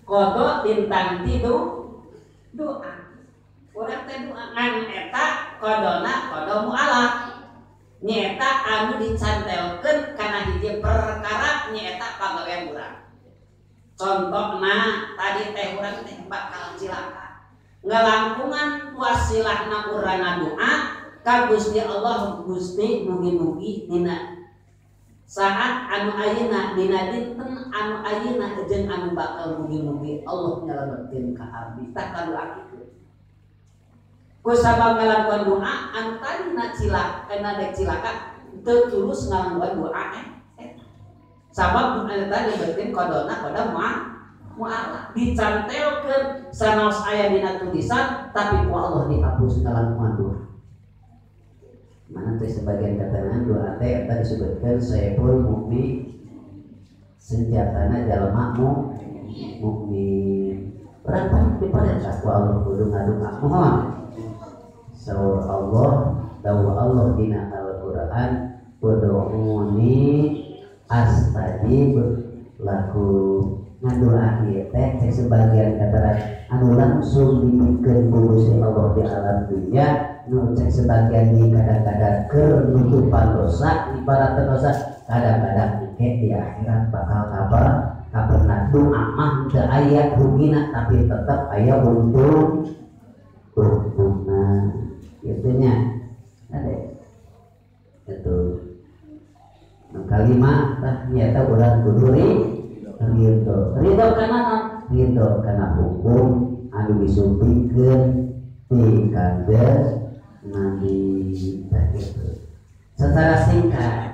Qada lintang ti doa. Urang teh doa ngan eta qadona qada mu'alaq. Nyaeta anu dicantelkeun kana hiji perkara nyaeta pagawean urang. Contohna tadi teh urang teh bakal cilaka. Ngalangkungan wasilahna urang ngadoa ka Gusti Allah, Gusti mugi-mugi dina saat anu ayeuna dina dinten anu ayeuna jeung anu bakal mugi-mugi Allah nyalametkeun ka abdi. Tah kadoa kitu. Ku sabab ngalakuan doa anu tadina cilaka kana dek cilaka teu tulus ngalakuan doa eta. Sabab doa eta dibeutkeun qadona qada mu'alaq dicantelkeun sanaos aya dina tulisan tapi ku Allah dihapus ngalakuan doa. Mana teh sebagian keterangan doa teh eta disebutkeun saiful mukmin, senjatana jalma mukmin. Urang pan diparentah ku Allah kudu ngadoa mohon. Saur Allah, dawuh Allah dina Al-Qur'an, ud'uni astajib lakum. Ngadoa ieu teh cek sebagian keterangan anu langsung dibikeun ku Gusti Allah di alam dunya, nu cek sebagian di kadang-kadang keur nutupan dosa, ibarat dosa kadang-kadang engke di akhirat bakal kabar kaperna doa mah teu aya rugina tapi tetep aya untung untungna kitu nya. Ada itu nu kalima tah nyaeta urang kudu ridho. Ridho kana naon? Ridho kana hukum anu disumpingkeun ti Kangjeng Nabi tah kitu. Secara singkat